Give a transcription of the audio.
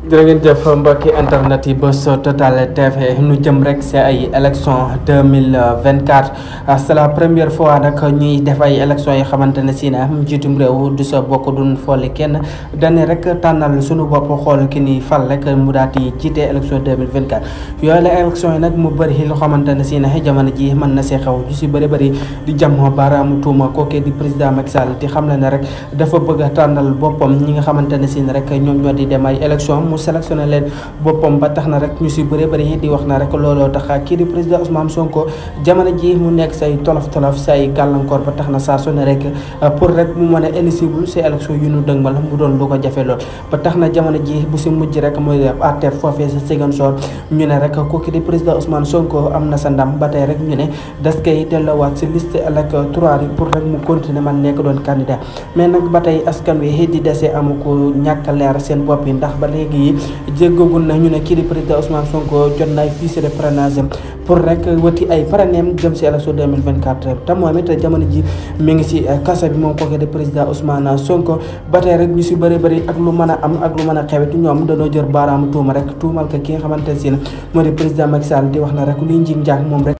jërë ngeen jëf mbokki internet yi Buzz Total TV nu jëm rek si ay élection 2024 c'est la première fois nag ñuy def ay élection yi xamante ne si na njiitum réew du sa bokk duñ folli kenn dañu rek tànnal suñu bopp xool ki ni fal rek mu daal di jiite élection 2024 yooyu la élection yi nag mu bëri loo xamante ne si na jamono ji mën na see xew ju si bëri di jam baaraamu tuuma kookee di président Macky Sall di xam ne rek dafa bëgg a tànnal boppam ñi nga xamante ne si na rek ñoom ñoo di dem ay élection mu sélectionné leen boppam ba tax na rek ñu si bëri di wax na rek looloo tax kii di président Ousmane Sonko jamono ji mu nekk say tolof say gàllankoor ba tax na saa su ne rek pour rek mu mën a éligible si élection yu ñu dëgmal mu doon lu ko jafe lool ba tax na jamono ji bu si mujj rek mooy àtte foofee sa Ziguinchor ñu ne rek kooku di président Ousmane Sonko am na sa ndam ba tey rek ñu ne das koy delloowaat si liste électorale yi pour rek mu continuer man nekk doon candidat mais nag ba tey askan wi di dese amu ko ñàkk leer seen bopp yi ndax ba léegi jéggagul na ñu ne kii di président Ousmane Sonko jot na ay fiches de parrainage pour rek wëti ay parrainem jëm si élection 2024 te moom it jamono ji mi ngi si kasa bi moom kooku di président Ousmane Sonko ba tey rek ñu si bëri ak lu mën a am ak lu mën a xewet ñoom dañoo jër baaraamu tuuma rek tuumal ko ki nga xamante ne si moo di président Macky Sall di wax na rek luy njig njaag moom rek